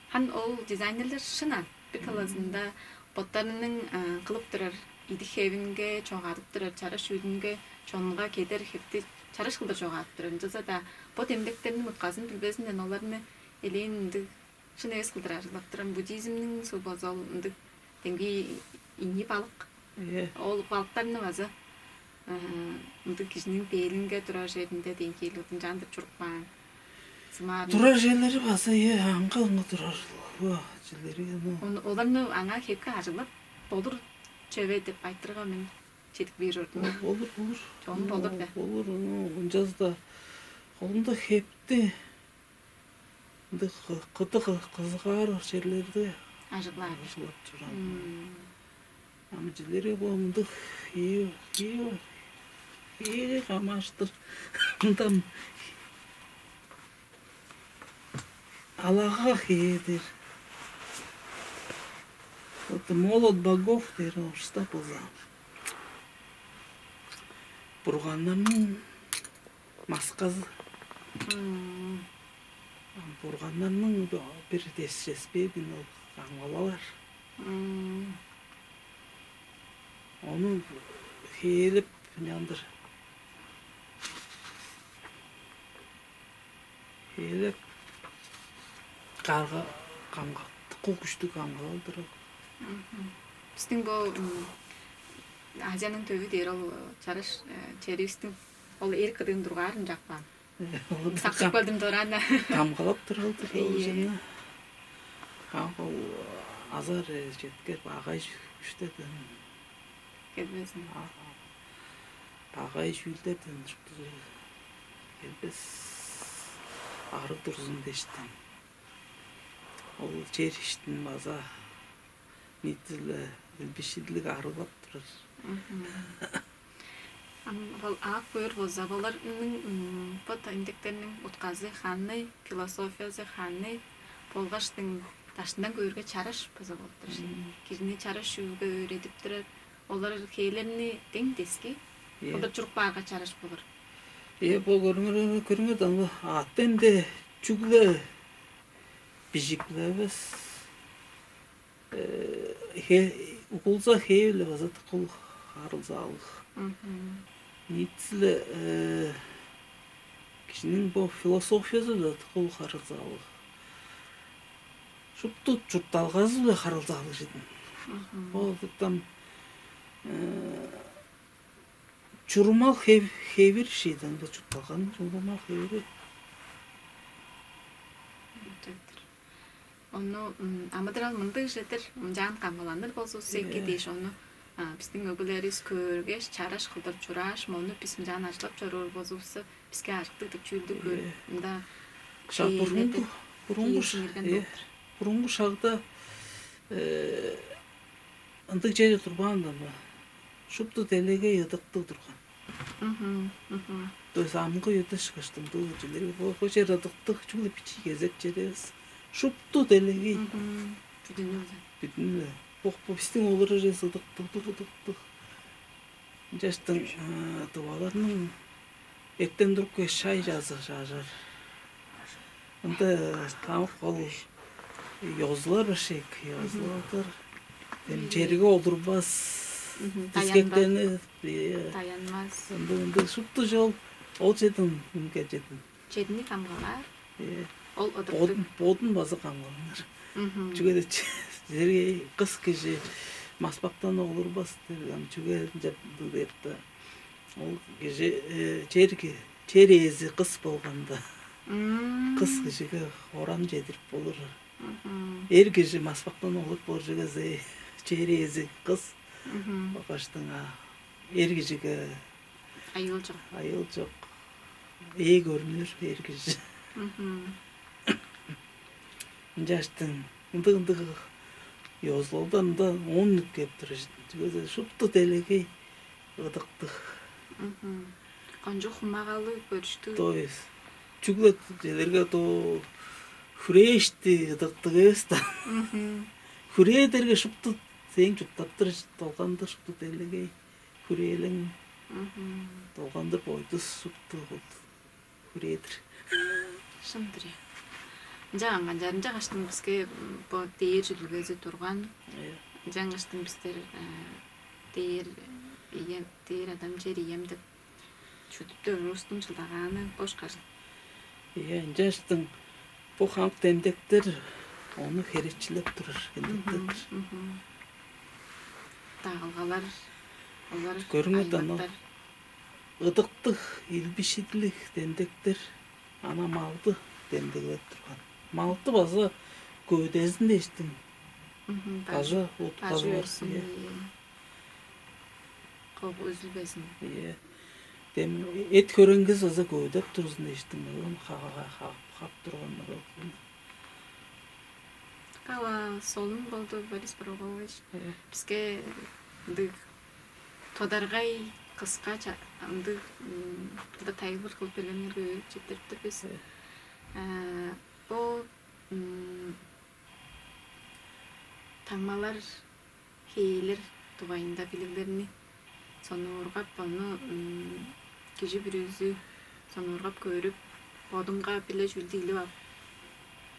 Хан ол дизайнерлер шына бир талазында боттарының кылып турар идик хевинге чогадып турар чараш чүүлүнге чонунга кедер хепти чараш кылдыр чогадып турар. Ынчалза-даа бо демдектерниң утказын билбезинден оларны элээн ындыг шын эвес кылдыр ажыглап турар. Буддизмниң суг база ол ындыг демги ийи балык. Ол балыктарны база ындыг кижиниң бээлинге турар черинде деңгээлиг ынчаандыр чуруп каан. Сымаар. Турар черлери база э аңгы аңгы турар. Черлери. Оларны аңаа хепке ажыглап болур чөбе деп айтырга мен чедип бээр ордум. Болур, болур. Чон болур да. Болур, ынчазы да холунда хепти ындыг кыдыг кызыгаар черлерде ажыглаар. Ажыглап турам. Ам жилери бо мындыг хээ хээ хээ камааштыр. Мындан алага хээ дээр. Вот молот богов дээр орустап болза. Бурганнарның масказы. Бурганнарның бир десчеспээгин ол камгалалар. Ону хээлеп ынчандыр хээлеп карга камгалтыккы күштүг камгалалдыр ол. Биздин бу Азияның төвү дээр ол чараш черибиздин ол эр кыдыын дургаарын жакпаан. Сактып калдым дораан. Камгалап туралдыр ол жана. Ам ол азар четкеп агай күштеден. Келбесин. Агай чүүлдерден келбес арыг турзун дештен. Ол чер иштин база ниитиле билбиширлиг арыглап турар. Ам ол аап көөр болза, боларның бо тайындыктарның утказы ханны, философиязы ханны болгаштың дашындан көөрге чараш база болуп турар. Кижини чараш чүүге өөредип турар. Олар хээлерни дең дески кылдыр чуруп баарга чараш болур. Э, бо көрүңөр, көрүңөр да, аны аттен де чүгле бижиклевес. Угулза хээ-биле база тыкыл харылзаалыг. Ниццеле кижиниң бо философиязы-биле тыкыл харылзаалыг. Шупту чуртталгазы-биле харылзаалыг чедин. Ол там чурумал хевир шииден бо чуртталган чурумал хевири. Ону амыдырал мындыг чедир ынчаан камгаланыр болзувусса эки дээш, ону биздин өгүлерибиз көөргеш, чараш кылдыр чурааш, мону бис ынчаан ажылап чоруур болзувусса, биске ажыктыг деп чүүлдү көрүп, мында Шак бурунку бурунку бурунку шагда ындыг чеже турбаан да, шупту делегей ыдыктыг турган. То есть амгы үеде шыгыштым дуу жилерге бо бо чер ыдыктыг чүгле бичии кезек чер эвес. Шупту делегей. Бүдүнү. Бүдүнү. Бо бо бистиң олар эжес ыдыктыг, ыдыктыг. Ынчаштың дываларның эттен туруп кеш шай жазы чажар. Ында тамык ол ёзулар башек, ёзулар. Эм черге олурбас. Дискектени Таянмас. Ында ында шупту жол ол чедин үнге чедин. Чедини камгалаар. Ол ыдыктыг. Бодун бодун база камгаланар. Чүге де силерге кыс кижи маспактан олурбас деп ам чүге деп да ол кижи чер чер ээзи кыс болганда кыс кижиге орам чедирип болур. Эр кижи маспактан олуп боор чүгезе чер ээзи кыс болгоштуң эр кижиге айыыл жок. Айыыл жок. Ээ көрүнүр эр кижи. Ынчаштың ындыг ындыг ёзулалдар ында он мүнөт кээп турар чүвезе шупту делегей ыдыктыг. Кончуг хумагалы көрүштү. То есть Чүгле чедерге то хүрээшти ыдыктыг эвес да. Хүрээдерге шупту сээң чурттаптыр долгандыр шупту делегей хүрээлең долгандыр бойдус шупту хүрээдир. Шындыр. Ынча аңган чарынча каштың биске бо дээр чүдүлгези турган. Ынча аңгаштың бистер дээр ием дээр адам чер ием деп чүдүптер улустуң чылдагааны бош кажыл. Ийе, ынчаштың бу хамык демдектер ону херечилеп турар демдектер. Дагылгалар олар көрүңөр даан ол ыдыктыг, илбишидлиг демдектер ана малды демдеглеп турган. Малды база көөдезин дээштиң бажы утказы бар. Кого үзүлбезин. Ийе. Дем эт хөреңгиз база көөдеп турзун дээштиң, оон хап турганнар ол. Кала солун болду Борис Борогович. Биске ындыг тодаргай кыска ындыг тайылбыр кылып бергениңерге өөрүп четтириптир бис. Бу таңмалар хээлер дугайында билиглерни сонуургап, ону кижи бүрүзү сонуургап көрүп, бодунга биле чүүлдү илип ап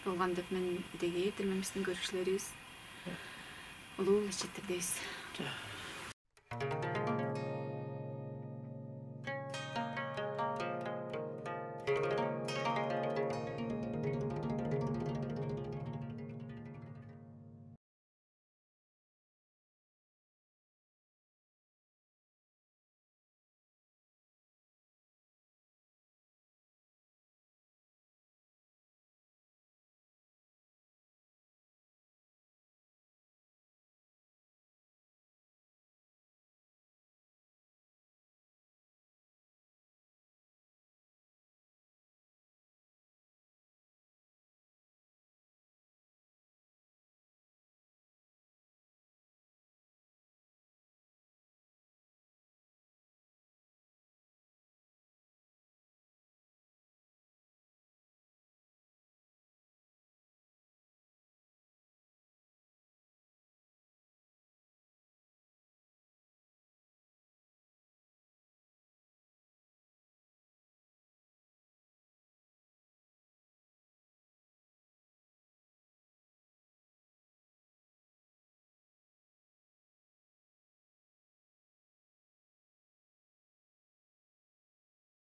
болган деп мен идегээр-дир мен, биздин көрүкчүлеривис улуу-биле четтирдивис.